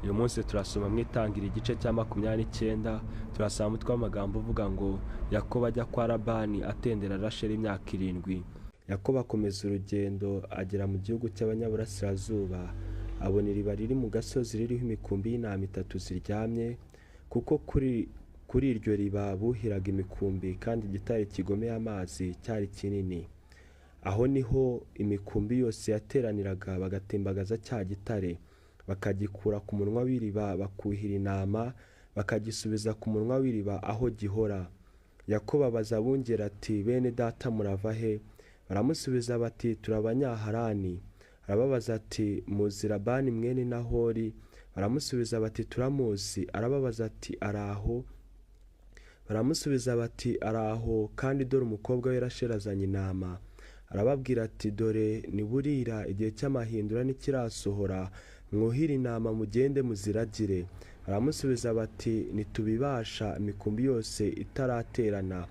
Uyu munsi turasoma mu Itangira igice cya 29, turasoma umutwe w'amagambo uvuga ngo Yakobo ajya kwa Labani atendera Rasheli imyaka 7. Yakobo akomeza urugendo agera mu gihugu cy'abanyaburasirazuba, abona iriba riri mu gasozi ririho imikumbi y'intama 3 ziryamye, kuko kuri iryo riba buhiraga imikumbi, kandi igitare kigomeye amazi cyari kinini. Aho niho imikumbi yose yateraniraga bagatembagaza cya gitare, bakagikura ku munwa w'iriba bakuhira intama, bakagisubiza ku munwa w'iriba aho gihora. Yakobo abaza abungeri ati, bene data murava he? Baramusubiza bati, turi Abanyaharani. Arababaza ati, muzi Labani mwene Nahori? Baramusubiza bati, turamuzi. Arababaza ati, araho? Baramusubiza bati, araho, kandi dore umukobwa we Rasheli azanye intama. Arababwira ati, dore niburira igihe cy'amahindura ntikirasohora, mwuhire intama mugende muziragire. Baramusubiza bati, ntitubibasha, imikumbi yose itaraterana.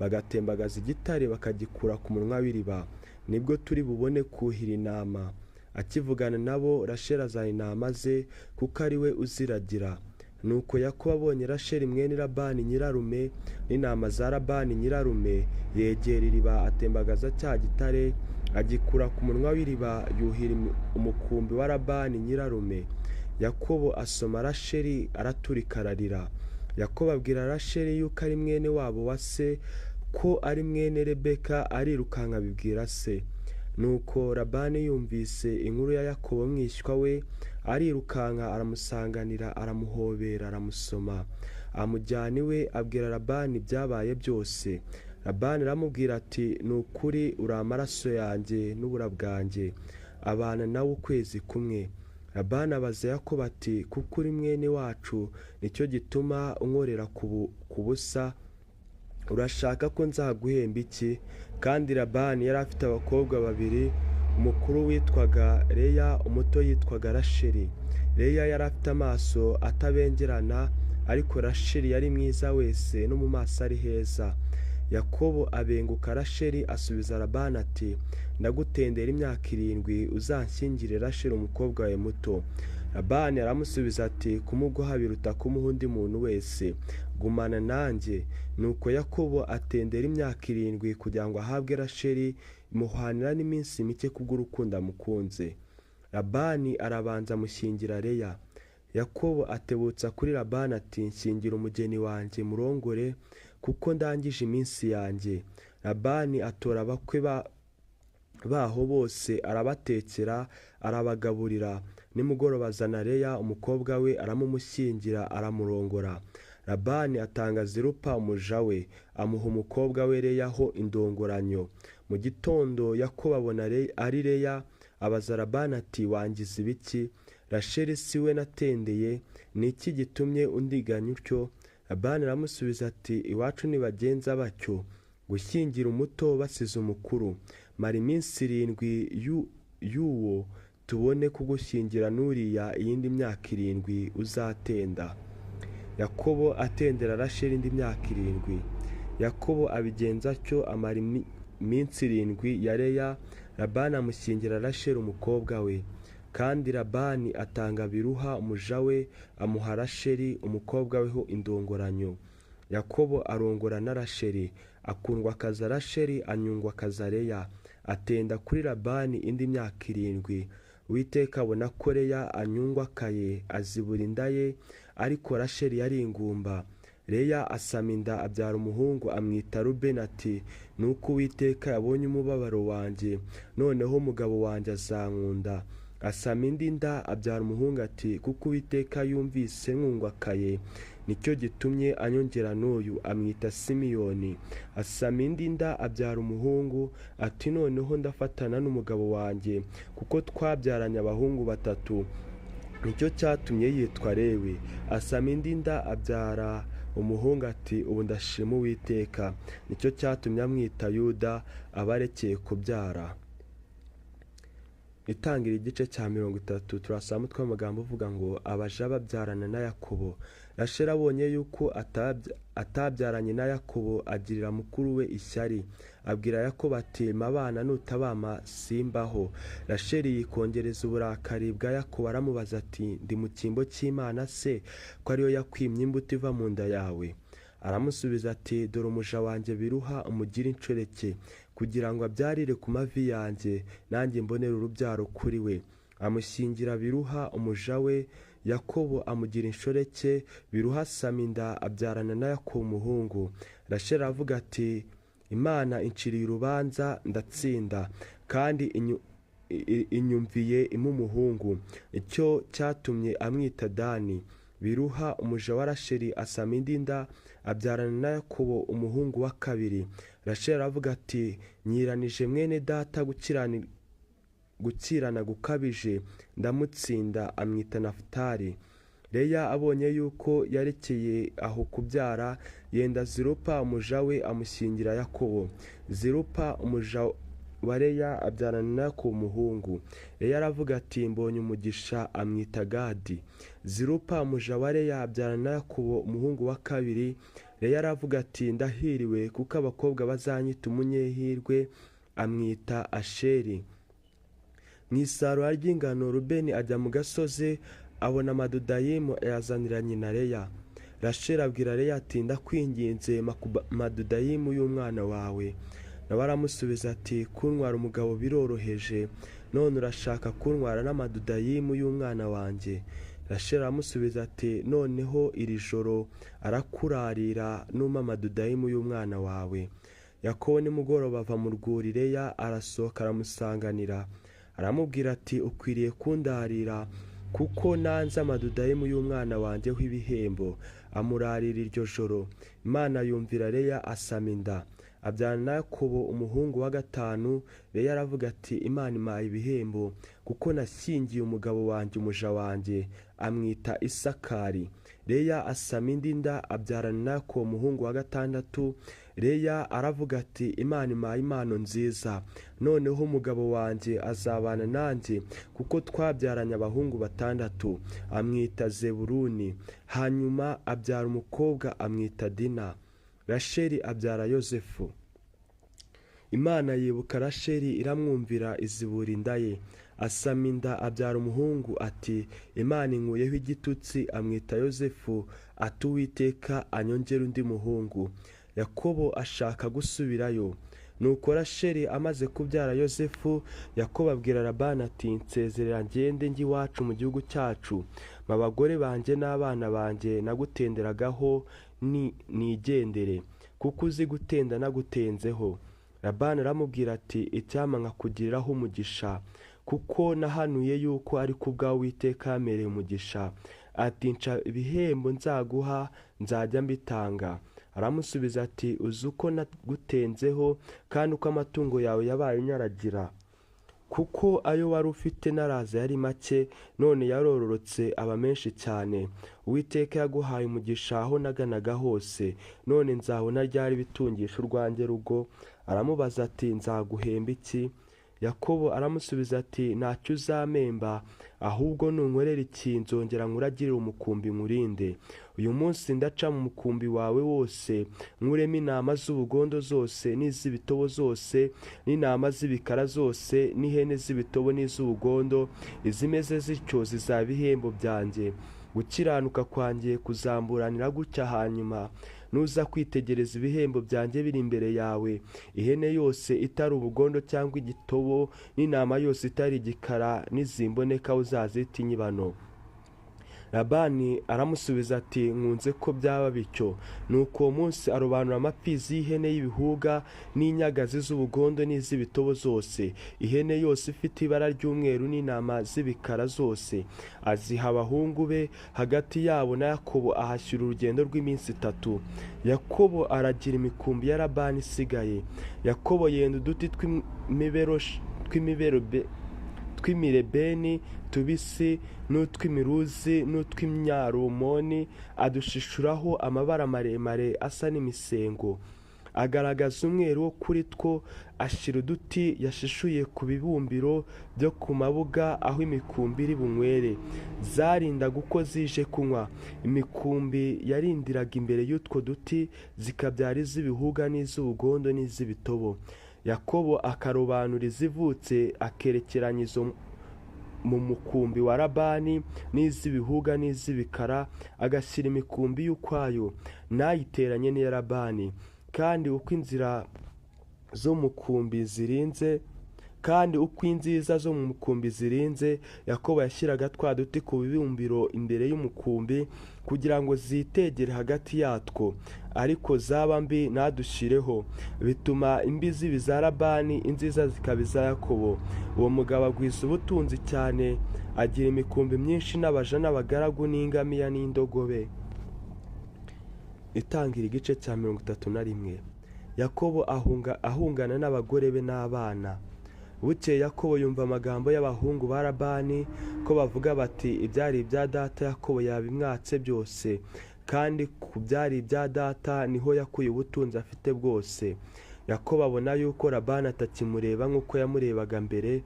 Bagatembagaza igitare bakagikura ku munwa w'iriba, nibwo turi bubone kuhira intama. Akivugana nabo, Rasheli azana intama ze, kuko ari we uziragira. Nuko Yakobo abonye Rasheli mwene Labani nyirarume n'intama za Labani nyirarume, yegera iriba atembagaza cya gitare, agikura ku munwa w'iriba, yuhira umukumbi wa Labani nyirarume. Yakobo asoma Rasheli araturika ararira. Yakobo abwira Rasheli yuko ari mwene wabo wa se, ko ari mwene Rebeka, arirukanka abibwira se. Nuko Labani yumvise inkuru ya Yakobo mwishywa we, arirukanka aramusanganira, aramuhobera, aramusoma, amujyana iwe. Abwira Labani ibyabaye byose. Labani aramubwira ati, ni ukuri uri amaraso yanjye n'ubura bwanjye. Abana nawe ukwezi kumwe. Labani abaza Yakobo ati, kuko uri mwene wacu nicyo gituma unkorera ku busa, urashaka ko nzaguhemba iki? Kandi Labani yari afite abakobwa babiri, umukuru witwaga Leya, umuto yitwaga Rasheli. Leya yari afite amaso atabengerana, ariko Rasheli yari mwiza wese, no mu maso ari heza. Yakobo abenguka Rasheli asubiza Labani ati, ndagutendera imyaka 7, uzanshyingire Rasheli umukobwa wawe muto. Labani aramusubiza ati, kumuguha biruta kumuha undi muntu wese, gumana nanjye. Nuko Yakobo atendera imyaka 7 kugira ngo ahabwe Rasheli, imuhwanira n'iminsi mike kubw'urukundo amukunze. Labani arabanza amushyingira Leya. Yakobo atebutsa kuri Labani ati, nshyingira umugeni wanjye murongore, kuko ndangije iminsi yanjye. Labani atora abakwe baho bose, arabatekera, arabagaburira. Nimugoroba azana Leya umukobwa we, aramumushyingira, aramurongora. Labani atanga Zilupa umuja we, amuha umukobwa we Leya ho indongoranyo. Mu gitondo Yakobo abona ari Leya, abaza Labani ati, wangize ibiki? Rasheli si we natendeye, ni iki gitumye undiganya utyo? Labani aramusubiza ati, iwacu ntibagenza batyo, gushyingira umuto basize umukuru. Mara iminsi 7 y'uwo tubone kugushyingira n'uriya iyindi myaka 7 uzatenda. Yakobo atendera Rasheli indi myaka 7. Yakobo abigenza atyo, amara iminsi 7 ya Leya. Labani amushyingira Rasheli umukobwa we. Kandi Labani atanga Biluha umuja we, amuha Rasheli umukobwa we ho indongoranyo. Yakobo arongora na Rasheli, akundwa akaza Rasheli, anyungwa akaza Leya. Atenda kuri Labani indi myaka 7. Uwiteka abona ko Leya anyungwa akaye, azibura inda ye, ariko Rasheli yari ingumba. Leya asama inda abyara umuhungu, amwita Rubeni ati, nuko Uwiteka yabonye umubabaro wanjye, noneho umugabo wanjye azankunda. Asama indi nda abyara umuhungu ati, kuko Uwiteka yumvise nkungwakaye, nicyo gitumye anyongera n'uyu, amwita Simiyoni. Asama indi nda abyara umuhungu ati, noneho ndafatana n'umugabo wanjye, kuko twabyaranye abahungu 3, nicyo cyatumye yitwa Lewi. Asama indi nda abyara umuhungu ati, ubu ndashima Uwiteka, nicyo cyatumye amwita Yuda, abarekeye kubyara. Itangira igice cya 30 turasoma umutwe w'amagambo uvuga ngo abaja babyarana na Yakobo. Rasheli abonye yuko atabyaranye na Yakobo agirira mukuru we ishyari, abwira Yakobo ati mpa abana nutabampa simbaho. Rasheli yikongereza uburakari bwa Yakobo aramubaza ati ndi mu cyimbo cy'Imana se ko ariyo yakwimye imbuto iva mu nda yawe? Aramusubiza ati dore umuja wanjye Biluha umugire inshoreke kugira ngo abyarire ku mavi yanjye nanjye mbonere urubyaro kuri we. Amushyingira Biluha umuja we, Yakobo amugira inshoreke. Biluha asama inda abyarana na Yakobo umuhungu. Rasheli aravuga ati Imana inciriye urubanza ndatsinda, kandi inyumviye impa umuhungu. Icyo cyatumye amwita Dani. Biluha umuja wa Rasheli asama indi nda abyarana na Yakobo umuhungu wa kabiri. Rasheli aravuga ati nyiranije mwene data gukirana gukabije ndamutsinda, amwita Nafutali. Leya abonye yuko yarekeye aho kubyara yenda Zilupa umuja we amushyingira Yakobo. Zilupa umuja wa Leya abyarana na Yakobo umuhungu. Leya aravuga ati mbonye umugisha, amwita Gadi. Zilupa umuja wa Leya abyarana na Yakobo umuhungu wa kabiri. Leya aravuga ati ndahiriwe kuko abakobwa bazanyita umunyehirwe, amwita Asheri. Mu isarura ry'ingano Rubeni ajya mu gasozi abona amadudayimu ayazanira nyina Leya. Rasheli abwira Leya ati ndakwinginze mpa ku madudayimu y'umwana wawe. Nawe aramusubiza ati kuntwara umugabo biroroheje, none urashaka kuntwara n'amadudayimu y'umwana wanjye? Rasheli aramusubiza ati noneho iri joro arakurarira numpa amadudayimu y'umwana wawe. Yakobo nimugoroba ava mu rwuri Leya arasohoka aramusanganira, aramubwira ati ukwiriye kundarira kuko nanze amadudayimu y'umwana wanjye w'ibihembo. Amurarira iryo joro. Imana yumvira Leya asama inda, abyarana na Yakobo umuhungu wa gatanu. Leya aravuga ati Imana impaye ibihembo kuko nashyingiye umugabo wanjye umuja wanjye, amwita Isakari. Leya asama indi nda abyarana na Yakobo umuhungu wa gatandatu. Leya aravuga ati Imana impaye impano nziza, noneho umugabo wanjye azabana nanjye kuko twabyaranye abahungu batandatu, amwita Zebuluni. Hanyuma abyara umukobwa amwita Dina. Rasheli abyara Yozefu. Imana yibuka Rasheli iramwumvira izibura inda ye, asama inda abyara umuhungu ati Imana inkuyeho igitutsi, amwita Yozefu, ati Uwiteka anyongere undi muhungu. Yakobo ashaka gusubirayo. Nuko Rasheli amaze kubyara Yozefu, Yakobo abwira Labani ati nsezerera ngende njye iwacu mu gihugu cyacu, mpa abagore banjye n'abana banjye nagutenderagaho nigendere, kuko uzi gutenda nagutenzeho. Labani aramubwira ati icyampa nkakugiriraho umugisha, kuko nahanuye yuko ari ku bwawe Uwiteka yampereye umugisha. Ati nca ibihembo nzaguha nzajya mbitanga. Aramusubiza ati uzi uko nagutenzeho kandi uko amatungo yawe yabaye unyaragira, kuko ayo wari ufite naraza yari make, none yarororotse aba menshi cyane. Uwiteka yaguhaye umugisha aho naganaga hose, none nzabona ryari ibitungisha urwanjye rugo? Aramubaza ati nzaguhemba iki? Yakobo aramusubiza ati ntacyo uzampemba, ahubwo nunkorera iki nzongera nkuragirire umukumbi nkurinde. Uyu munsi ndaca mu mukumbi wawe wose, nkuremo intama z'ubugondo zose n'iz'ibitobo zose, n'intama z'ibikara zose, n'ihene z'ibitobo n'iz'ubugondo, izimeze zityo zizaba ibihembo byanjye. Gukiranuka kwanjye kuzamburanira gutya, hanyuma nuza kwitegereza ibihembo byanjye biri imbere yawe, ihene yose itari ubugondo cyangwa igitobo, n'intama yose itari igikara, nizimboneka uzazita inyibano. Labani aramusubiza ati nkunze ko byaba bityo. Nuko uwo munsi arobanura amapfizi y'ihene y'ibihuga n'inyagazi z'ubugondo n'iz'ibitobo zose, ihene yose ifite ibara ry'umweru n'intama z'ibikara zose, aziha abahungu be. Hagati yabo na Yakobo ahashyira urugendo rw'iminsi 3. Yakobo aragira imikumbi ya Labani isigaye. Yakobo yenda uduti tw'imirebeni tubisi n'utw'imiruzi n'utw'imyarumoni, adushishuraho amabara maremare asa n'imisengo. Agaragaza umweru wo kuri two, ashyira uduti yashishuye ku bibumbiro byo ku mabuga aho imikumbi iri bunywere. Zarindaga uko zije kunywa. Imikumbi yarindiraga imbere y'utwo duti, zikabyara iz'ibihuga n'iz'ubugondo n'iz'ibitobo. Yakobo akarobanura izivutse, akerekeranya izo mu mukumbi wa Labani n'iz'ibihuga n'iz'ibikara, agashyira imikumbi y'ukwayo, ntayiteranye n'iya Labani. Kandi uko inzira zo mu mukumbi zirinze, kandi uko inziza zo mu mukumbi zirinze, Yakobo yashyiraga twa duti ku bibumbiro imbere y'umukumbi kugira ngo zitegere hagati yatwo, ariko zaba mbi ntadushyireho. Bituma imbi ziba iza Labani, inziza zikaba iza Yakobo. Uwo mugabo agwiza ubutunzi cyane, agira imikumbi myinshi n'abaja n'abagaragu n'ingamiya n'indogobe. Itangira igice cya 31. Yakobo ahungana n'abagore be n'abana. Bukeye Yakobo yumva amagambo y'abahungu ba Labani ko bavuga bati ibyari ibya data Yakobo yabimwatse byose, kandi ku byari ibya data niho yakuye ubutunzi afite bwose. Yakobo abona yuko Labani atakimureba nk'uko yamurebaga mbere.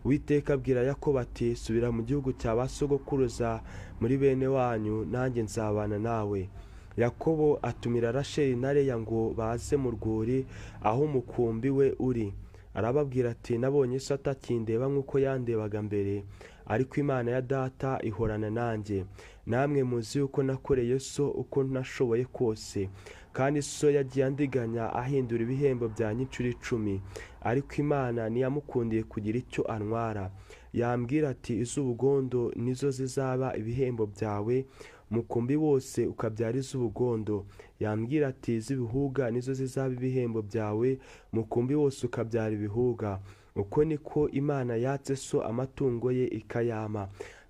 Uwiteka abwira Yakobo ati subira mu gihugu cya ba sogokuruza muri bene wanyu, nanjye nzabana nawe. Yakobo atumira Rasheli na Leya ngo baze mu rwuri aho umukumbi we uri. Arababwira ati nabonye so atakindeba nk'uko yandebaga mbere, ariko Imana ya data ihorana nanjye. Namwe muzi yuko nakoreye so uko nashoboye kose, kandi so yagiye andiganya ahindura ibihembo byanjye inshuro 10, ariko Imana ntiyamukundiye kugira icyo antwara. Yambwira ati iz'ubugondo nizo zizaba ibihembo byawe, umukumbi wose ukabyara iz'ubugondo. Yambwira ati iz'ibihuga nizo zizaba ibihembo byawe, umukumbi wose ukabyara ibihuga. Uko niko Imana yatse so amatungo ye ikayama.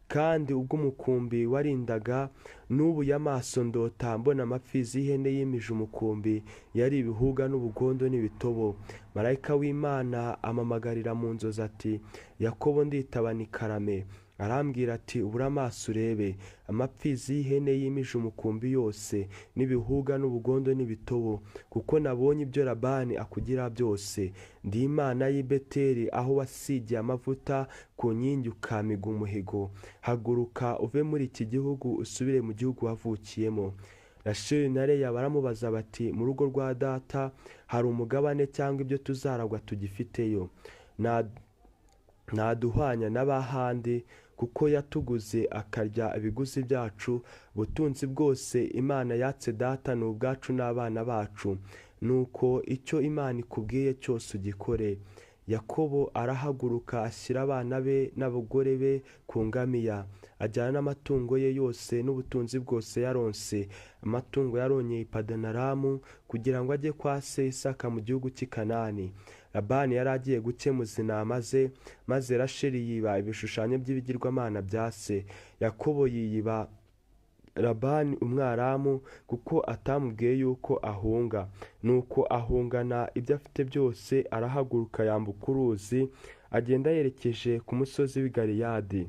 Kandi ubwo umukumbi warindaga, n'ubu y'amaso ndota mbona amapfizi y'ihene yimije umukumbi, yari ibihuga n'ubugondo n'ibitobo. Marayika w'Imana amamagarira mu nzozi ati Yakobo, nditaba ni karame. Arambwira ati ubura amaso urebe amapfizi y'ihene yimije umukumbi yose, n'ibihuga n'ubugondo n'ibitobo, kuko nabonye ibyo Labani akugira byose. Ndi Imana y'i Beteli, aho wasigiye amavuta ku nkingi ukamiga umuhigo. Haguruka uve muri iki gihugu usubire mu gihugu wavukiyemo. Rasheli na Leya baramubaza bati mu rugo rwa data hari umugabane cyangwa ibyo tuzaragwa tugifiteyo? Ntaduhwanya n'abahandi, kuko yatuguze akarya ibiguzi byacu. Ubutunzi bwose Imana yatse data ni ubwacu n'abana bacu. Nuko icyo Imana ikubwiye cyose ugikore. Yakobo arahaguruka ashyira abana be n'abagore be ku ngamiya, ajyana n'amatungo ye yose n'ubutunzi bwose yaronse, amatungo yaronyeye i Padanaramu, kugira ngo ajye kwa se Isaka mu gihugu cy'i Kanani. Labani yari agiye gukemuza intama ze, maze Rasheli yiba ibishushanyo by'ibigirwamana bya se. Yakobo yiyiba Labani Umwaramu, kuko atamubwiye yuko ahunga. Nuko ahungana ibyo afite byose, arahaguruka yambuka uruzi, agenda yerekeje ku musozi w'i Galeyadi.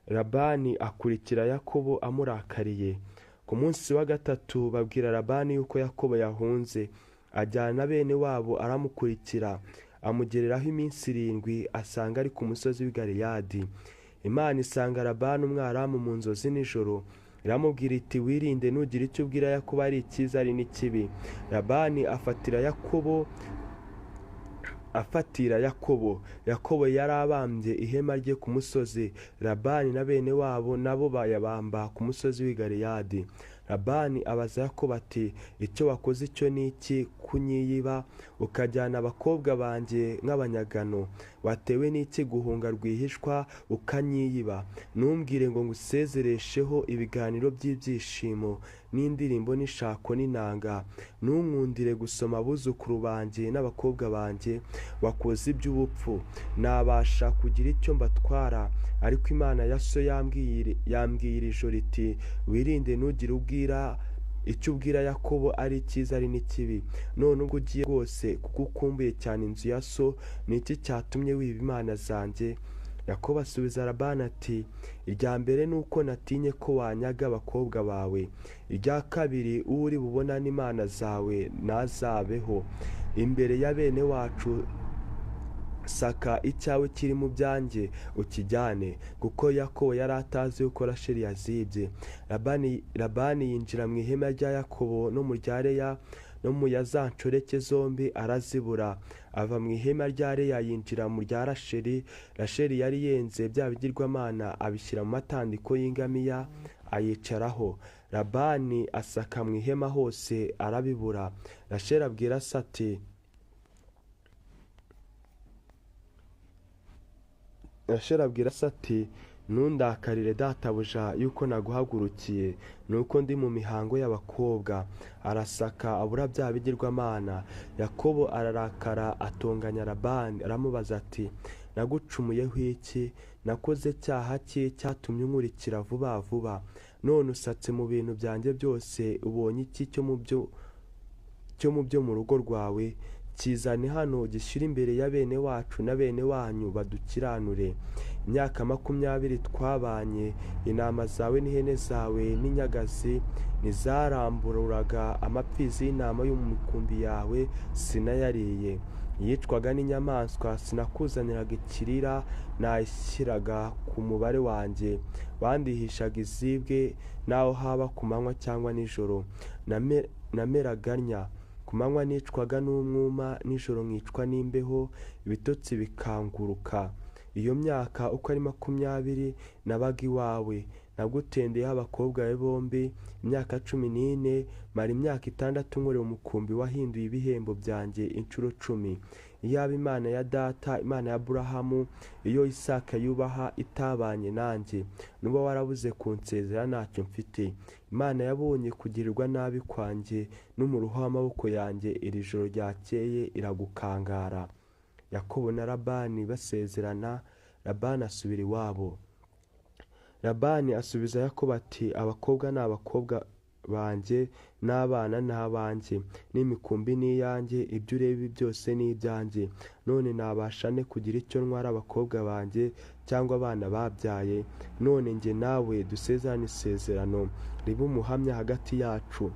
Labani akurikira Yakobo amurakariye. Ku munsi wa gatatu babwira Labani yuko Yakobo yahunze. Ajyana bene wabo aramukurikira, amugereraho iminsi 7, asanga ari ku musozi w'i Galeyadi. Imana isanga Labani Umwaramu mu nzozi nijoro, iramubwira iti wirinde nugira icyo ubwira Yakobo ari icyiza ari n'ikibi. Labani afatira Yakobo. Yakobo yari abambye ihema rye ku musozi, Labani na bene wabo nabo bayabamba ku musozi w'i Galeyadi. Labani abaza Yakobo ati icyo wakoze icyo ni iki kunyiyiba ukajyana abakobwa banjye nk'abanyagano? Watewe n'iki guhunga rwihishwa ukanyiyiba? Ntumbwire ngo ngusezeresheho ibiganiro by'ibyishimo n'indirimbo n'ishako n'inanga. Ntunkundire gusoma abuzukuru banjye n'abakobwa banjye. Wakoze iby'ubupfu, nabasha kugira icyo mbatwara. Ariko Imana ya so yambwiye iri joro iti wirinde ntugire ubwira icyo ubwira Yakobo ari icyiza ari n'ikibi. None ubwo ugiye rwose, kuko ukumbuye cyane inzu ya so, ni iki cyatumye wiba imana zanjye? Yakobo asubiza Labani ati: "Irya mbere ni uko natinye ko wanyaga abakobwa bawe. Irya kabiri, uwo uri bubonane imana zawe ntazabeho imbere ya bene wacu. Saka icyawe kiri mu byanjye ukijyane." Kuko Yakobo yari atazi yuko Rasheli yazibye. Labani yinjira mu ihema rya Yakobo no mu rya Leya no mu ya za nshoreke zombi, arazibura. Ava mu ihema rya Leya yinjira mu rya Rasheli. Rasheli yari yenze bya bigirwamana, abishyira mu matandiko y'ingamiya, ayicaraho. Labani asaka mu ihema hose, arabibura. Rasheli abwira se ati: "Ntundakarire databuja yuko naguhagurukiye, nuko ndi mu mihango y'abakobwa." Arasaka abura bya bigirwamana. Yakobo ararakara, atonganya Labani, aramubaza ati: "Nagucumuyeho iki? Nakoze cyaha ki cyatumye unkurikira vuba vuba? None usatse mu bintu byanjye byose, ubonye iki cyo mu byo mu rugo rwawe? Kizane hano gishyire imbere ya bene wacu na bene wanyu, badukiranure. Imyaka 20 twabanye, intama zawe n'ihene zawe n'inyagazi ntizaramburaga amapfizi y'intama yo mu mikumbi yawe sinayariye. Yicwaga n'inyamaswa sinakuzaniraga ikirira, nayishyiraga ku mubare wanjye. Bandihishaga izibwe n'aho haba ku manywa cyangwa nijoro. Nameraga ntya: ku manywa nicwaga n'umwuma, nijoro nkicwa n'imbeho, ibitotsi bikanguruka. Iyo myaka uko ari 20 nabaga iwawe, nagutendeyeho abakobwa bawe bombi imyaka 14, mara imyaka 6 nkorera umukumbi wahinduye ibihembo byanjye inshuro 10. Iyaba Imana ya data, Imana ya Aburahamu, iyo Isaka yubaha itabanye nanjye, nuba warabuze kunsezera ntacyo mfite. Imana yabonye kugirirwa nabi kwanjye n'umuruho w'amaboko yanjye, iri joro ryakeye iragukangara." Yakobo na Labani basezerana, Labani asubira iwabo. Labani asubiza Yakobo ati: "Abakobwa ni abakobwa banjye, n'abana ni abanjye, n'imikumbi ni iyanjye, ibyo ureba byose ni ibyanjye. None nabasha nte kugira icyo ntwara abakobwa banjye cyangwa abana babyaye? None njye nawe dusezerane isezerano, ribe umuhamya hagati yacu."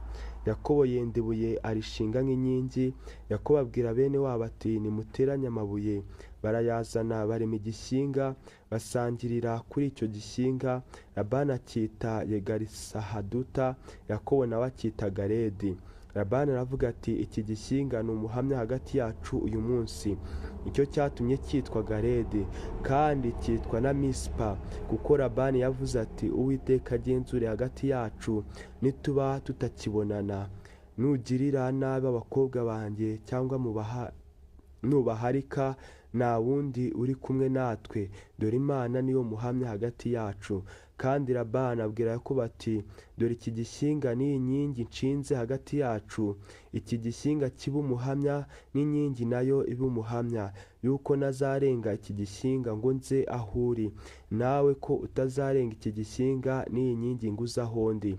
Yakobo yenda ibuye arishinga nk'inkingi. Yakobo abwira bene wabo ati: "Nimuteranye amabuye." Barayazana, barema igishyinga, basangirira kuri icyo gishyinga. Labani akita Yegarisahaduta, Yakobo nawe akita Galedi. Labani aravuga ati: "Iki gishyinga ni umuhamya hagati yacu uyu munsi." Nicyo cyatumye cyitwa Galedi, kandi cyitwa na Misipa, kuko Labani yavuze ati: "Uwiteka agenzure hagati yacu nituba tutakibonana. Nugirira nabi abakobwa banjye cyangwa nubaharika, nta wundi uri kumwe natwe, dore Imana niyo muhamya hagati yacu." Kandi Labani abwira Yakobo ati: "Dore iki gishyinga n'iyi nkingi nshinze hagati yacu, iki gishyinga kibe umuhamya n'inkingi nayo ibe umuhamya, yuko ntazarenga iki gishyinga ngo nze aho uri, nawe ko utazarenga iki gishyinga n'iyi nkingi ngo uze aho ndi,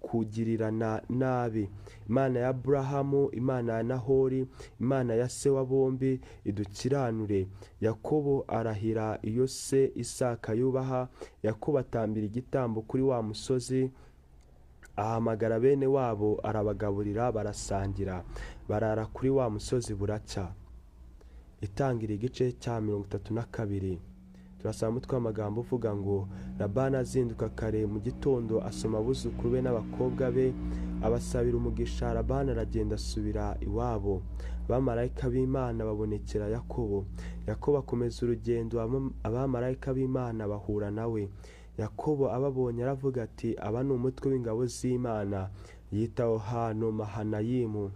kugirirana nabi. Imana ya Aburahamu, Imana ya Nahori, Imana ya se wa bombi idukiranure." Yakobo arahira iyo se Isaka yubaha. Yakobo atambira igitambo kuri wa musozi, ahamagara bene wabo, arabagaburira, barasangira, barara kuri wa musozi buracya. Itangira igice cya 32. Turasaba umutwe w'amagambo uvuga ngo: Labani azinduka kare mu gitondo, asoma abuzukuru be n'abakobwa be, abasabira umugisha. Labani aragenda asubira iwabo. Abamarayika b'Imana babonekera Yakobo. Yakobo akomeza urugendo, abamarayika b'Imana bahura nawe. Yakobo ababonye aravuga ati: "Aba ni umutwe w'ingabo z'Imana." Yita aho hantu Mahanayimu.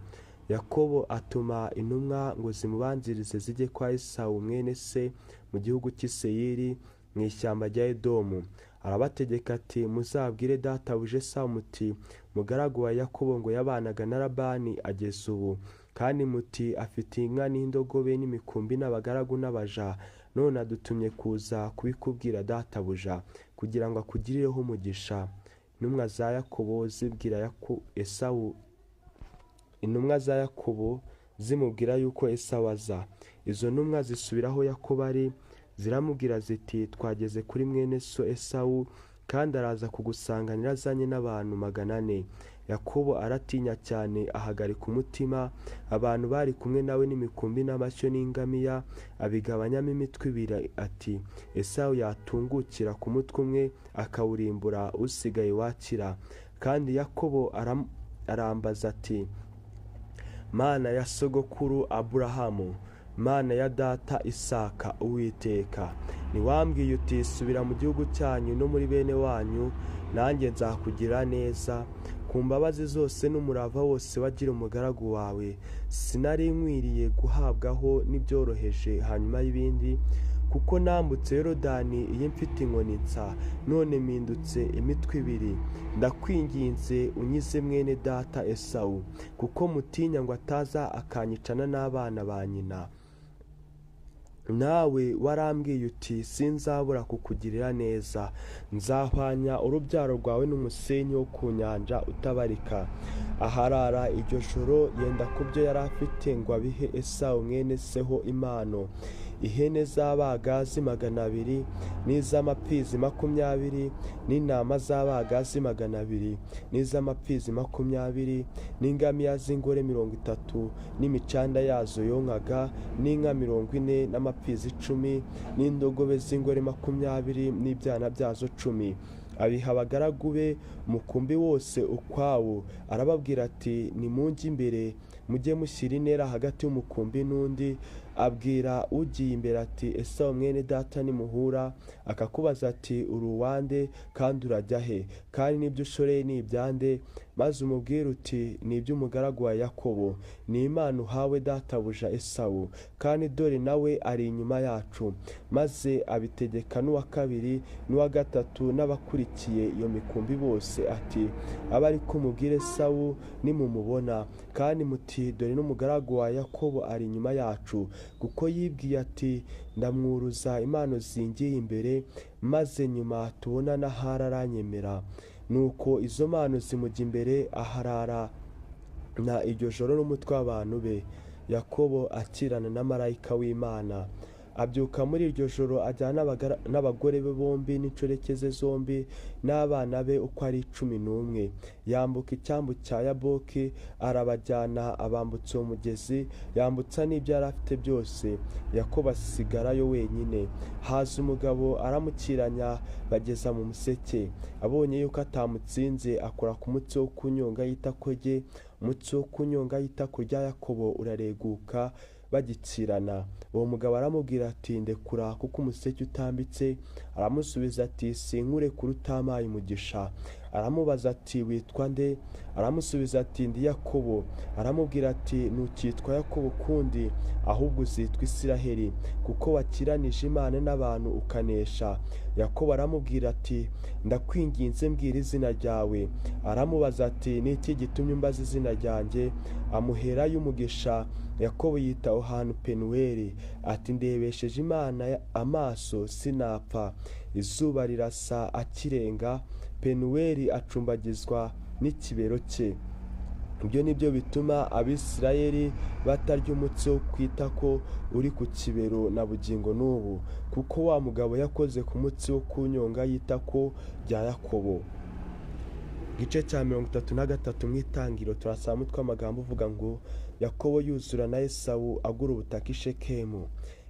Yakobo atuma intumwa ngo zimubanzirize zijye kwa Esawu mwene se mu gihugu cy'i Seyiri mu ishyamba rya Edomu. Arabategeka ati: "Muzabwire databuja Esawu muti: mugaragu wa Yakobo ngo yabanaga na Labani ageza ubu, kandi muti afite inka n'indogobe n'imikumbi n'abagaragu n'abaja, none adutumye kuza kubikubwira databuja, kugira ngo akugirireho umugisha." Intumwa za Yakobo zibwira Esawu Intumwa za Yakobo zimubwira yuko Esawu aza. Izo ntumwa zisubira aho Yakobo ari, Ziramubwira ziti: "Twageze kuri mwene so Esawu, kandi araza kugusanganira azanye n'abantu 400." Yakobo aratinya cyane, ahagarika umutima. Abantu bari kumwe nawe n'imikumbi n'amashyo n'ingamiya abigabanyamo imitwe ibiri, ati: "Esawu yatungukira ku mutwe umwe akawurimbura, usigaye wakira." Kandi Yakobo arambaza ati: "Mana ya sogokuru Aburahamu, Mana ya data Isaka, Uwiteka, ntiwambwiye uti: 'Subira mu gihugu cyanyu no muri bene wanyu, nanjye nzakugira neza'? Ku mbabazi zose n'umurava wose wagira umugaragu wawe, sinari nkwiriye guhabwaho n'ibyoroheje hanyuma y'ibindi, kuko nambutse Yorodani iyi mfite inkoni nsa, none mpindutse imitwe ibiri. Ndakwinginze unkize mwene data Esawu, kuko mutinya ngo ataza akanyicana n'abana ba nyina. Nawe warambwiye uti: 'Sinzabura kukugirira neza, nzahwanya urubyaro rwawe n'umusenyi wo ku nyanja utabarika.'" Aharara iryo joro, yenda ku byo yari afite ngo abihe Esawu mwene se ho impano: ihene z'abagazi 200, n'iz'amapfizi 20, n'intama z'abagazi 200, n'iz'amapfizi 20, n'ingamiya z'ingore 30, n'imicanda yazo yonkaga, n'inka 40, n'amapfizi 10, n'indogobe z'ingore 20, n'ibyana byazo 10. Abiha abagaragu be, umukumbi wose ukwawo. Arababwira ati: "Nimunjye imbere, mujye mushyira intera hagati y'umukumbi n'undi." Abwira ugiye imbere ati: "Esawu mwene data nimuhura, akakubaza ati: 'Uri uwande, kandi urajya he, kandi n'ibyo ushoreye ni ibyande?' Maze umubwire uti: 'Ni iby'umugaragu wa Yakobo, ni impano uhawe databuja Esawu, kandi dore nawe ari inyuma yacu.'" Maze abitegeka n'uwa kabiri n'uwa gatatu n'abakurikiye iyo mikumbi bose, ati: "Abe ariko mubwire Esawu nimumubona, kandi muti: 'Dore n'umugaragu wa Yakobo ari inyuma yacu,' kuko yibwiye ati: 'Ndamwuruza impano zingiye imbere, maze nyuma tubonane ahari aranyemera.'" Nuko izo mpano zimujya imbere, aharara na iryo joro n'umutwe w'abantu be. Yakobo akirana na marayika w'Imana. Abyuka muri iryo joro, ajyana n'abagore be bombi n'inshoreke ze zombi n'abana be uko ari 11. Yambuka icyambu cya Yaboki, arabajyana, abambutsa uwo mugezi, yambutsa n'ibyo yari afite byose. Yakobo asigarayo wenyine. Haza umugabo aramukiranya, bageza mu museke. Abonye yuko atamutsinze, akora ku mutsi wo ku nyonga y'itako rye. Umutsi wo ku nyonga y'itako rya Yakobo urareguka bagikirana. Uwo mugabo aramubwira ati: "Ndekura, kuko umuseke utambitse." Aramusubiza ati: "Sinkurekura utampaye umugisha." Aramubaza ati: "Witwa nde?" Aramusubiza ati: "Ndi Yakobo." Aramubwira ati: "Ntukitwa Yakobo ukundi, ahubwo uzitwa Isiraheli, kuko wakiranije Imana n'abantu ukanesha." Yakobo aramubwira ati: "Ndakwinginze, mbwira izina ryawe." Aramubaza ati: "Ni iki gitumye umbaza izina ryanjye?" Amuherayo umugisha. Yakobo yita aho hantu Penuweli, ati: "Ndebesheje Imana amaso sinapfa." Izuba rirasa akirenga Penuweli, acumbagizwa n'ikibero cye. Ibyo ni byo bituma Abisirayeli batarya umutsi wo ku itako uri ku kibero na bugingo n'ubu, kuko wa mugabo yakoze ku mutsi wo ku nyonga y'itako rya Yakobo. Igice cya 33 mu Itangiriro, turasaba umutwe w'amagambo uvuga ngo: Yakobo yuzura na Esawu agura ubutaka i Shekemu.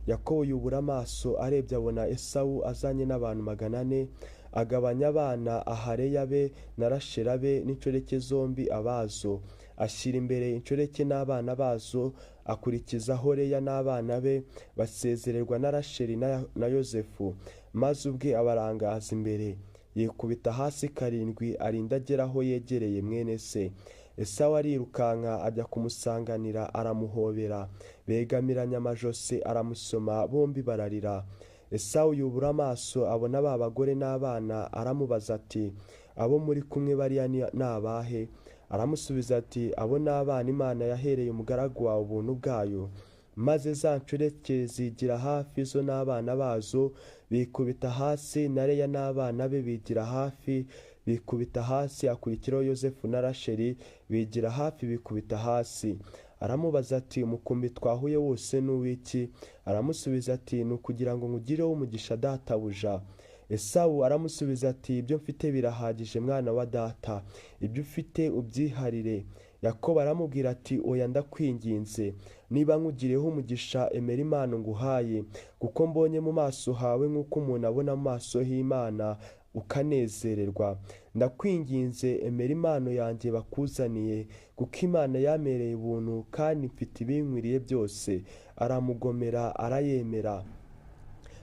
Yakobo yubura amaso, arebye abona Esawu azanye n'abantu 400, agabanya abana aha Leya be na Rasheli be n'inshoreke zombi abazo. Ashyira imbere inshoreke n'abana bazo, akurikizaho Leya n'abana be, basezererwa na Rasheli na Yozefu, maze ubwe abarangaza imbere. Yikubita hasi karindwi, arinda agera aho yegereye mwene se. Esawu arirukanka ajya kumusanganira, aramuhobera, begamiranya amajosi, aramusoma, bombi bararira. Esawu yubura amaso, abona ba bagore n'abana, aramubaza ati: "Abo muri kumwe bariya ni abahe?" Aramusubiza ati: "Abo ni abana Imana yahereye umugaragu wawe ubuntu bwayo." Maze za nshoreke zigira hafi, zo n'abana bazo, bikubita hasi, na Leya n'abana be bigira hafi, bikubita hasi. Akurikiraho Yozefu na Rasheli, bigira hafi, bikubita hasi. Aramubaza ati umukumbi twahuye wose ni uw'iki? Aramusubiza ati ni ukugira ngo nkugireho umugisha databuja. Esawu aramusubiza ati ibyo mfite birahagije mwana wa data, ibyo ufite ubyiharire. Yakobo aramubwira ati oya ndakwinginze, niba nkugiriyeho umugisha emera impano nguhaye, kuko mbonye mu maso hawe nk'uko umuntu abona mu maso h'Imana ukanezererwa. Ndakwinginze emera impano yanjye bakuzaniye, kuko Imana yampereye ubuntu kandi mfite ibinkwiriye byose. Aramugomera arayemera.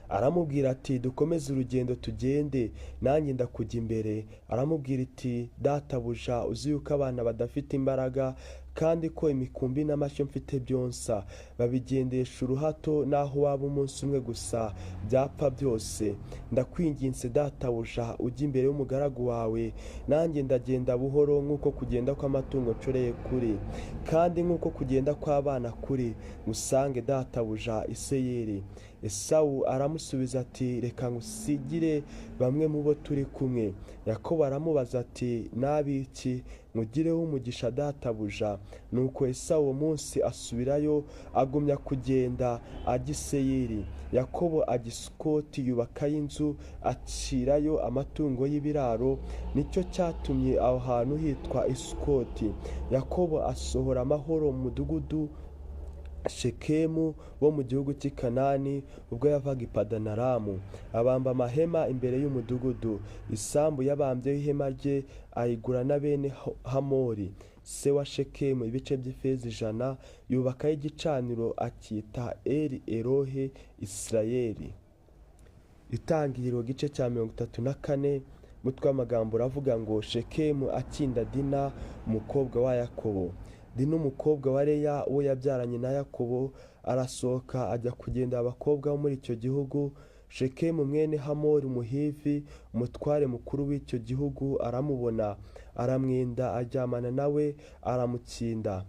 Aramubwira ati dukomeze urugendo tugende, nanjye ndakujya imbere. Aramubwira iti databuja, uzi yuko abana badafite imbaraga, kandi ko imikumbi n'amashyo mfite byonsa, babigendesha uruhato, naho waba umunsi umwe gusa byapfa byose. Ndakwinginze databuja, ujye imbere y'umugaragu wawe, nanjye ndagenda buhoro nk'uko kugenda kw'amatungo nshoreye kuri, kandi nk'uko kugenda kw'abana kuri, ngusange databuja i Seyiri. Esawu aramusubiza ati reka ngusigire bamwe mu bo turi kumwe. Yakobo aramubaza ati n'abiki? Nkugireho umugisha databuja. Nuko Esawu uwo munsi asubirayo, agumya kugenda ajya i Seyiri. Yakobo ajya i Sukoti, yubakayo inzu, acirayo amatungo y'ibiraro. Nicyo cyatumye aho hantu hitwa i Sukoti. Yakobo asohora amahoro mu mudugudu Shekemu wo mu gihugu cy'i Kanani, ubwo yavaga i Padanaramu. Abamba amahema imbere y'umudugudu. Isambu yabambyeho ihema rye ayigura na bene Hamori se wa Shekemu ibice by'ifeza 100, yubakayo igicaniro acyita Eli Elohe Isirayeli. Itangiriro gice cya 34, umutwe w'amagambo uravuga ngo Shekemu akinda Dina umukobwa wa Yakobo. Dina umukobwa wa Leya uwo yabyaranye na Yakobo arasohoka ajya kugenda abakobwa bo muri icyo gihugu. Shekemu mwene Hamori umuhivi, umutware mukuru w'icyo gihugu, aramubona, aramwenda, aryamana nawe, aramutsinda.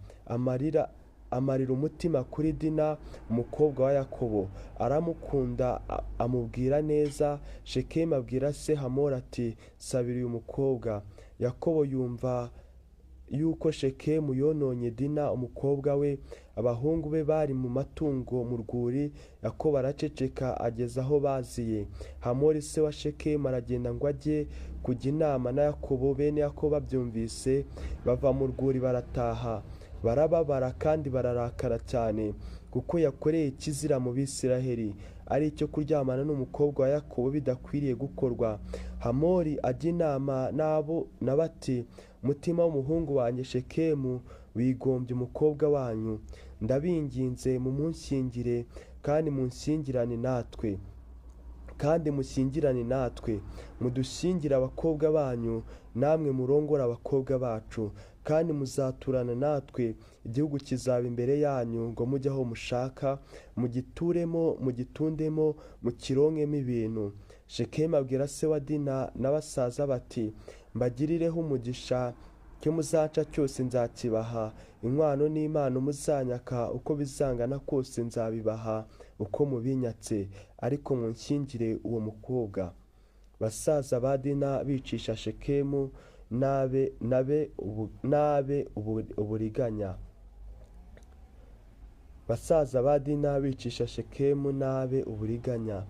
Amarira umutima kuri Dina umukobwa wa Yakobo, aramukunda, amubwira neza. Shekemu abwira se Hamori ati sabira uyu mukobwa. Yakobo yumva yuko Shekemu yononye Dina umukobwa we, abahungu be bari mu matungo mu rwuri. Yakobo araceceka ageza aho baziye. Hamori se wa Shekemu aragenda ngo ajye kujya inama na Yakobo. Bene Yakobo babyumvise bava mu rwuri barataha, barababara kandi bararakara cyane, kuko yakoreye ikizira mu Bisiraheli, ari icyo kuryamana n'umukobwa wa Yakobo bidakwiriye gukorwa. Hamori ajya inama n'abo na bati umutima w'umuhungu wanjye Shekemu wigombye umukobwa wanyu, ndabinginze mumunshyingire kandi munshyingirane natwe, kandi mushyingirane natwe, mudushyingire abakobwa banyu, namwe murongore abakobwa bacu, kandi muzaturana natwe, igihugu kizaba imbere yanyu ngo mujye aho mushaka, mugituremo, mugitundemo, mukironkemo ibintu. Shekemu abwira se wa Dina na basaza bati mbagirireho umugisha, icyo muzaca cyose nzakibaha, inkwano n'impano muzanyaka uko bizangana kose nzabibaha uko mubinyatse, ariko munshyingire uwo mukobwa. Basaza ba Dina bicisha Shekemu n'abe uburiganya. Basaza ba Dina bicisha Shekemu n'abe uburiganya.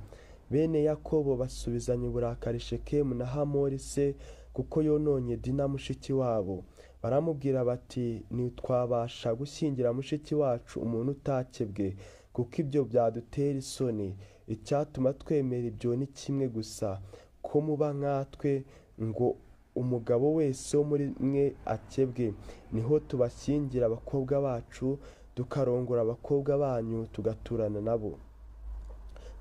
Bene Yakobo basubizanya uburakari Shekemu na Hamori se, kuko yononye Dina mushiki wabo. Baramubwira bati ntitwabasha gushyingira mushiki wacu umuntu utakebwe, kuko ibyo byadutera isoni. Icyatuma twemera ibyo ni kimwe gusa, ko muba nkatwe, ngo umugabo wese wo muri mwe akebwe, niho tubashyingira abakobwa bacu, tukarongora abakobwa banyu, tugaturana nabo,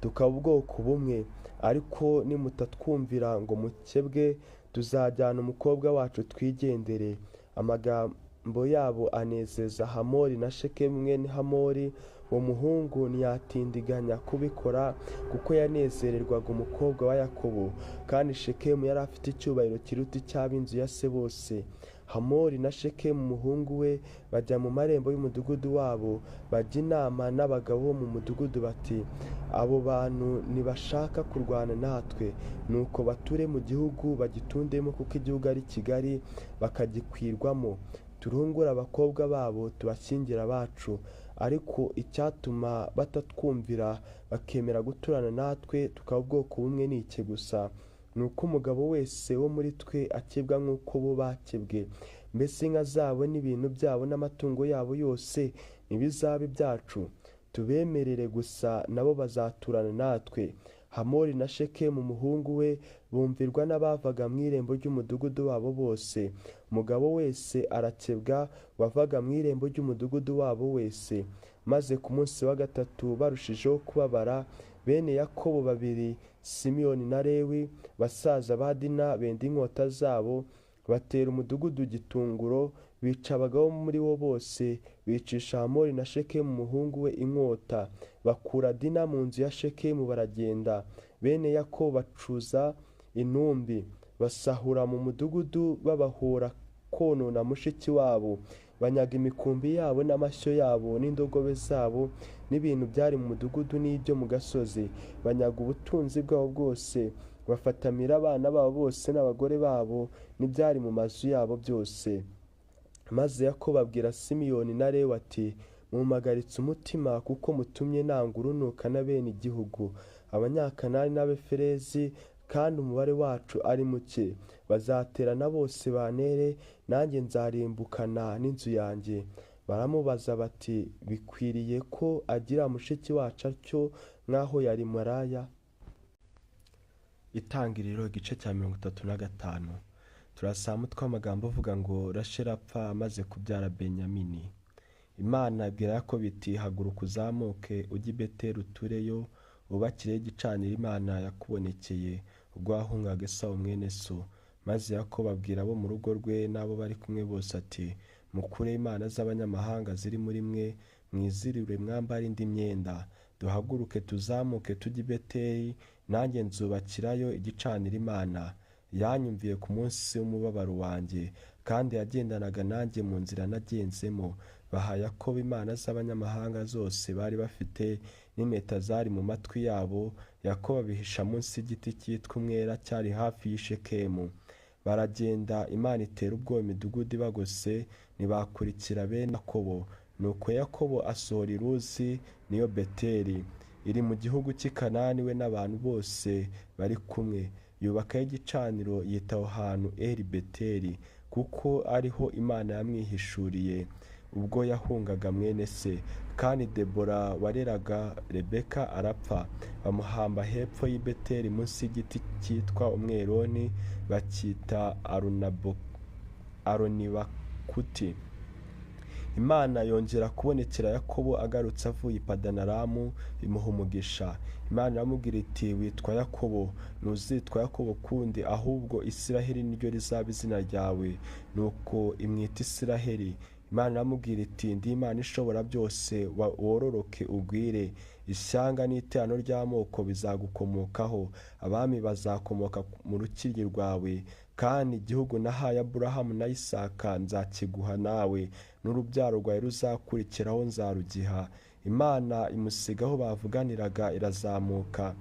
tukaba ubwoko bumwe. Ariko nimutatwumvira ngo mukebwe, tuzajyana umukobwa wacu twigendere. Amagambo yabo anezeza Hamori na Shekemu mwene Hamori. Uwo muhungu ntiyatindiganya kubikora, kuko yanezererwaga umukobwa wa Yakobo, kandi Shekemu yari afite icyubahiro kiruta icy'ab'inzu ya se bose. Hamori na Shekemu umuhungu we bajya mu marembo y'umudugudu wabo, bajya inama n'abagabo bo mu mudugudu bati abo bantu ntibashaka kurwana natwe, nuko bature mu gihugu bagitundemo, kuko igihugu ari kigari bakagikwirwamo. Turungure abakobwa babo tubashyingira abacu. Ariko icyatuma batatwumvira bakemera guturana natwe tukaba ubwoko bumwe ni iki gusa, ni uko umugabo wese wo muri twe akebwa nk'uko bo bakebwe. Mbese inka zabo n'ibintu byabo n'amatungo yabo yose ntibizaba ibyacu? Tubemerere gusa, nabo bazaturana natwe. Hamori na Shekemu umuhungu we bumvirwa n'abavaga mu irembo ry'umudugudu wabo bose. Umugabo wese arakebwa wavaga mu irembo ry'umudugudu wabo wese. Maze ku munsi wa gatatu barushijeho kubabara, bene Yakobo babiri, Simiyoni na Lewi, basaza ba Dina, benda inkota zabo, batera umudugudu gitunguro, bica abagabo muri bo bose, bicisha Hamori na Shekemu umuhungu we inkota. Bakura Dina mu nzu ya Shekemu baragenda. Bene Yakobo bacuza intumbi, basahura mu mudugudu babahora konona mushiki wabo. Banyaga imikumbi yabo n'amashyo yabo n'indogobe zabo n'ibintu byari mu mudugudu n'ibyo mu gasozi. Banyaga ubutunzi bwabo bwose, bafatamira abana babo bose n'abagore babo n'ibyari mu mazu yabo byose. Maze Yakobo abwira Simiyoni na Lewi ati: Mumpagaritse umutima kuko mutumye nanga urunuka na bene igihugu, Abanyakanani n'Abeferezi, kandi umubare wacu ari muke. Bazaterana bose bantere, nanjye nzarimbukana n'inzu yanjye. Baramubaza bati: Bikwiriye ko agira mushiki wacu atyo nk'aho yari maraya? Itangiriro igice cya 35. Turasaba umutwe w'amagambo uvuga ngo Rasheli apfa amaze kubyara Benyamini. Imana ibwira Yakobo iti: Haguruka uzamuke ujye i Beteli utureyo, wubakireyo igicaniro Imana yakubonekeye ubwo wahungaga Esawu mwene so. Maze Yakobo abwira abo mu rugo rwe n'abo bari kumwe bose ati: Mukure imana z'abanyamahanga ziri muri mwe, mwizirire mwambare indi myenda. Duhaguruke tuzamuke tujye i Beteli, nanjye nzubakirayo igicaniro Imana yanyumviye ku munsi w'umubabaro wanjye, kandi yagendanaga nanjye mu nzira nagenzemo. Baha Yakobo imana z'abanyamahanga zose bari bafite n'impeta zari mu matwi yabo. Yakobo abihisha munsi y'igiti cyitwa umwera cyari hafi y'i Shekemu. Baragenda, Imana itera ubwoba imidugudu ibagose, ntibakurikira bene Yakobo. Nuko Yakobo asohora i Luzi, niyo Beteli, iri mu gihugu cy'i Kanani, we n'abantu bose bari kumwe. Yubakayo igicaniro, yita aho hantu Eri Beteli, kuko ariho Imana yamwihishuriye ubwo yahungaga mwene se. Kandi Debora wareraga Rebeka arapfa, bamuhamba hepfo y'i Beteli munsi y'igiti cyitwa umweroni, bacyita Aronibakuti. Imana yongera kubonekera Yakobo agarutse avuye i Padanaramu, imuha umugisha. Imana iramubwira iti: Witwa Yakobo, ntuzitwa Yakobo ukundi, ahubwo Isiraheli niryo rizaba izina ryawe. Nuko imwita Isiraheli. Imana iramubwira iti: Ndi Imana ishobora byose, wororoke ugwire. Ishyanga n'iteraniro ry'amoko bizagukomokaho, abami bazakomoka mu rukiri rwawe. Kandi igihugu nahaye Aburahamu na Isaka nzakiguha nawe, n'urubyaro rwawe ruzakurikiraho nzarugiha. Imana imusiga aho bavuganiraga irazamuka.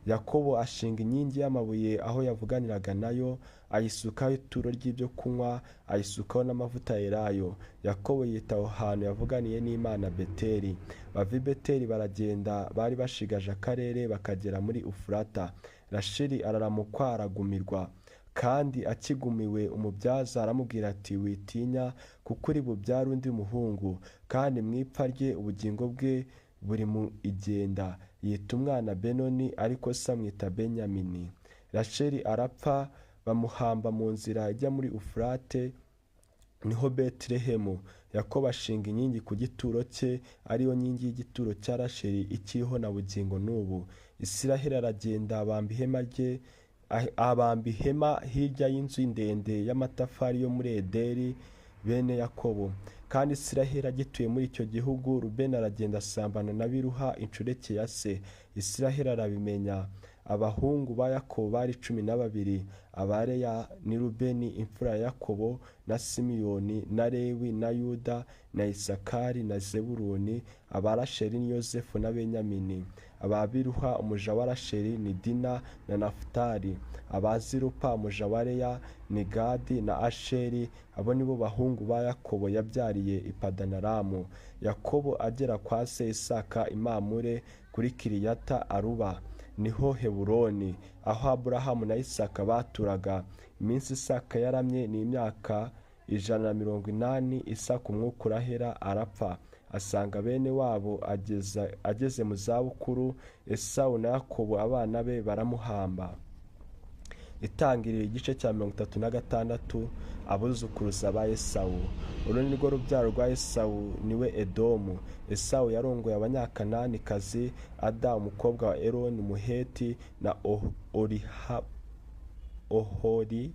Yakobo ashinga inkingi y'amabuye aho yavuganiraga nayo, ayisukaho ituro ry'ibyo kunywa, ayisukaho n'amavuta ya elayo. Yakobo yita aho hantu yavuganiye n'Imana Beteli. Bava i Beteli baragenda, bari bashigaje akarere bakagera muri Ufurata. Rasheli araramukwa aragumirwa. Kandi akigumiwe umubyaza aramubwira ati: Witinya, kuko uri bubyare undi muhungu. Kandi mu ipfa rye ubugingo bwe buri mu igenda. Yita umwana Benoni, ariko se amwita Benyamini. Rasheli arapfa, bamuhamba mu nzira ijya muri Ufurate, niho Betelehemu. Yakobo ashinga inkingi ku gituro cye, ariyo nkingi y'igituro cya Rasheli ikiriho na bugingo n'ubu. Isiraheli aragenda abamba ihema rye, abamba ihema hirya y'inzu ndende y'amatafari yo muri Ederi bene Yakobo. Kandi Isiraheli agituye muri icyo gihugu, Rubeni aragenda asambana na Biluha inshoreke ya se. Isiraheli arabimenya. Abahungu ba Yakobo bari 12, aba Leya ni Rubeni imfura ya Yakobo, na Simiyoni na Lewi na Yuda na Isakari na Zebuluni, aba Rasheli ni Yosefu na Benyamini. Aba Biluha umuja wa Rasheli ni Dina na Nafutali. Aba Zilupa umuja wa Leya ni Gadi na Asheri. Abo ni bo bahungu ba Yakobo yabyariye i Padanaramu. Yakobo agera kwa se Isaka i Mamure kuri Kiriyata Aruba, niho Heburoni, aho Aburahamu na Isaka baturaga. Iminsi Isaka yaramye ni imyaka 180. Isaka umwuka urahera arapfa, asanga bene wabo ageze mu zabukuru. Esawu na Yakobo abana be baramuhamba. Itangiriro igice cya 36. Abuzukuruza ba Esawu. Uru ni rwo rubyaro rwa Esawu, niwe Edomu. Esawu yarongoye Abanyakananikazi, Ada umukobwa wa Eloni Umuheti na Oholibama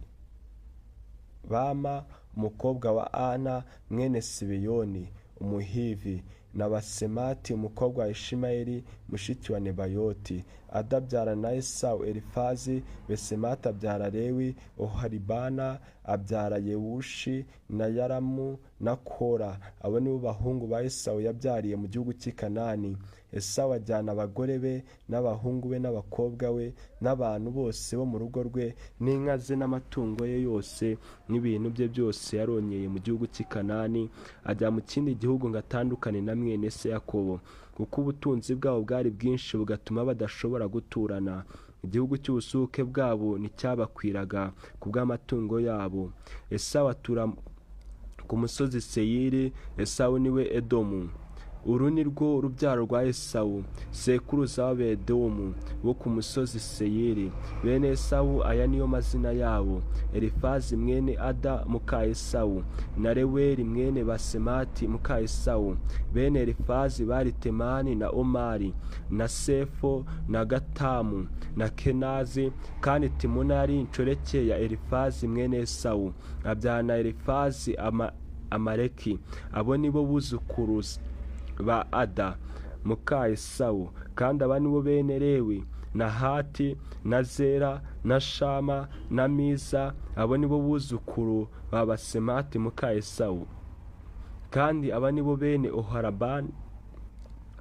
umukobwa wa Ana mwene Sibeyoni Umuhivi, na Basemati umukobwa wa Ishimayeli mushiki wa Nebayoti. Ada abyara na Esawu Elifazi, Besemati abyara Lewi, Oholibana abyara Yewushi na Yaramu na Kora. Abo ni bo bahungu ba Esawu yabyariye mu gihugu cy'i Kanani. Esawu ajyana abagore be n'abahungu be n'abakobwa be n'abantu bose bo mu rugo rwe n'inka ze n'amatungo ye yose n'ibintu bye byose yaronyeye mu gihugu cy'i Kanani, ajya mu kindi gihugu ngo atandukane na mwene se Yakobo, kuko ubutunzi bwabo bwari bwinshi bugatuma badashobora guturana. Igihugu cy'ubusuke bwabo nticyabakwiraga ku bw'amatungo yabo. Esawu atura ku musozi Seyiri. Esawu niwe Edomu. Uru ni rwo rubyaro rwa Esawu, sekuruza w'Abedomu bo ku musozi Seyiri. Bene Esawu aya niyo mazina yabo: Elifazi mwene Ada muka Esawu, na Reweli mwene Basemati muka Esawu. Bene Elifazi bari Temani na Omari na Sefo na Gatamu na Kenazi. Kandi Timuna yari inshoreke ya Elifazi mwene Esawu, abyara na Elifazi Amaleki. Abo ni bo buzukuruza ba Ada muka Esawu. Kandi aba ni bo bene Lewi: Nahati na Zera na Shama na Miza. Abo ni bo buzukuru ba Basemati muka Esawu. Kandi aba ni bo bene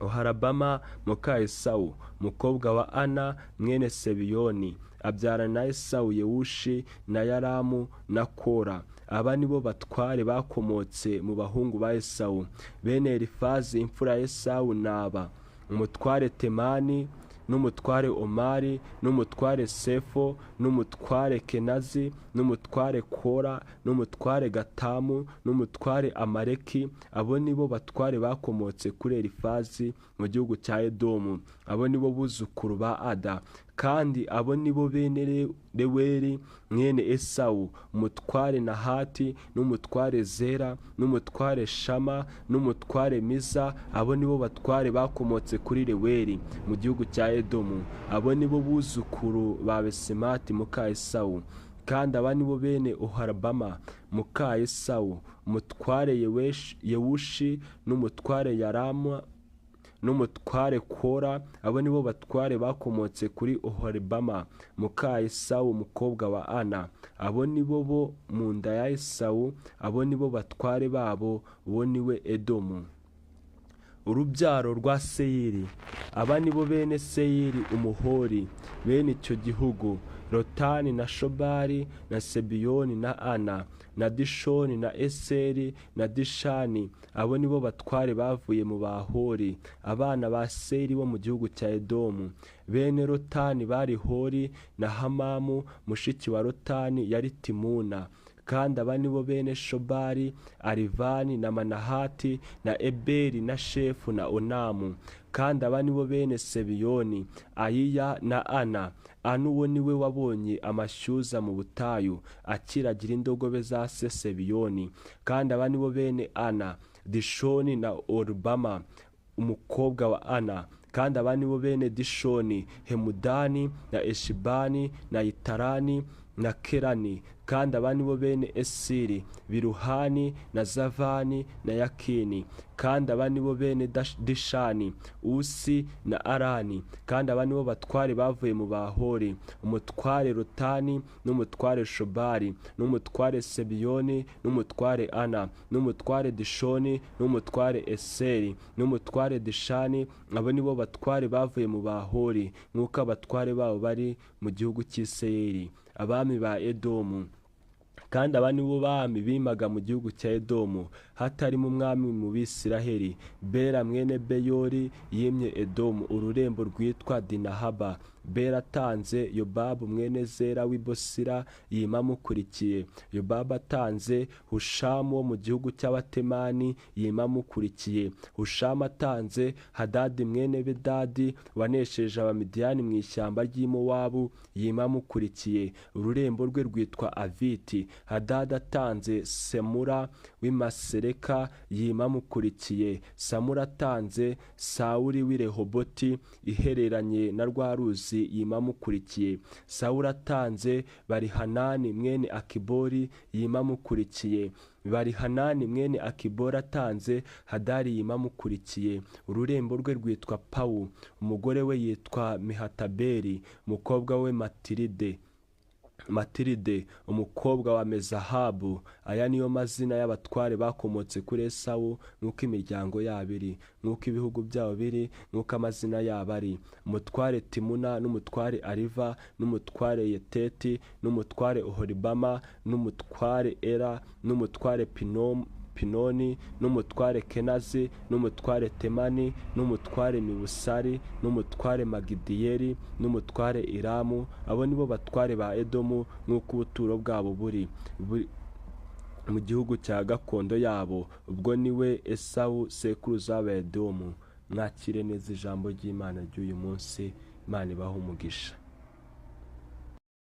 Oholibama muka Esawu, mukobwa wa Ana mwene Sebiyoni, abyara na Esawu Yewushi na Yaramu na Kora. Aba ni bo batware bakomotse mu bahungu ba Esawu. Bene Elifazi imfura ya Esawu naba: umutware Temani n'umutware Omari n'umutware Sefo n'umutware Kenazi n'umutware Kora n'umutware Gatamu n'umutware Amaleki. Abo ni bo batware bakomotse kuri Elifazi mu gihugu cya Edomu. Abo ni bo buzukuru ba Ada. Kandi abo ni bo bene Reweli mwene Esawu: umutware Nahati n'umutware Zera n'umutware Shama n'umutware Miza. Abo ni bo batware bakomotse kuri Reweli mu gihugu cya Edomu. Abo ni bo buzukuru ba Besemati muka Esawu. Kandi aba ni bo bene Oholibama muka Esawu: umutware Yewushi n'umutware Yaramu n'umutware Kora. Abo ni bo batware bakomotse kuri Oholibama muka Esawu umukobwa wa Ana. Abo ni bo bo mu nda ya Esawu. Abo ni bo batware babo, bo ni we Edomu. Urubyaro rwa Seyiri. Aba ni bo bene Seyiri Umuhori, bene icyo gihugu: Lotani na Shobali na Sebiyoni na Ana na Dishoni na Eseri na Dishani. Abo ni bo batware bavuye mu Bahori, abana ba Seyiri bo mu gihugu cya Edomu. Bene Lotani bari Hori na Hamamu, mushiki wa Lotani yari Timuna. Kandi aba ni bo bene Shobali, Arivani na Manahati na Eberi na Shefu na Onamu. Kandi aba ni bo bene Sebiyoni, Ayiya na Ana. Ana uwo ni we wabonye amashyuza mu butayu, akiragira indogobe za se Sebiyoni. Kandi aba ni bo bene Ana, Dishoni na Orubama umukobwa wa Ana. Kandi aba ni bo bene Dishoni, Hemudani na Eshibani na Itarani na Kerani. Kandi aba ni bo bene Esiri: Biruhani na Zavani na Yakini. Kandi aba ni bo bene Dishani: Usi na Arani. Kandi aba ni bo batware bavuye mu Bahori: umutware Lotani, n'umutware Shobali, n'umutware Sebiyoni, n'umutware Ana, n'umutware Dishoni, n'umutware Eseri, n'umutware Dishani. Abo ni bo batware bavuye mu Bahori, nk'uko abatware babo bari mu gihugu cy'i Seyiri. Abami ba Edomu. Kandi aba ni bo bami bimaga mu gihugu cya Edomu, hatarimo umwami mu Bisiraheli. Bela mwene Beyori yimye Edomu ururembo rwitwa Dinahaba. Bela atanze, Yobabu mwene Zera w'i Bosira yima amukurikiye. Yobabu atanze, Hushamu wo mu gihugu cy'Abatemani yima amukurikiye. Hushamu atanze, Hadadi mwene Bedadi wanesheje Abamidiyani mu ishyamba ry'i Mowabu yima amukurikiye. Ururembo rwe rwitwa Aviti. Hadadi atanze, Semura w'i Masereka yima amukurikiye. Samura atanze, Sawuli w'i Rehoboti ihereranye na rwa ruzi yima amukurikiye. Sawuli atanze, Barihanani mwene Akibori yima amukurikiye. Barihanani mwene Akibori atanze, Hadari yima amukurikiye. Ururembo rwe rwitwa Pawu. Umugore we yitwa Mehatabeli, umukobwa we Matiride, umukobwa wa Mezahabu. Aya niyo mazina y'abatware bakomotse kuri Esawu, nk'uko imiryango yabo iri, nk'uko ibihugu byabo biri, nk'uko amazina yabo ari: umutware Timuna, n'umutware Ariva, n'umutware Yeteti, n'umutware Oholibama, n'umutware Era, n'umutware Pinoni, n'umutware Kenazi, n'umutware Temani, n'umutware Mibusari, n'umutware Magidiyeli, n'umutware Iramu. Abo ni bo batware ba Edomu, nk'uko ubuturo bwabo buri mu gihugu cya gakondo yabo. Ubwo ni we Esawu sekuruza w'Abedomu. Mwakire neza ijambo ry'Imana ry'uyu munsi. Imana ibahe umugisha.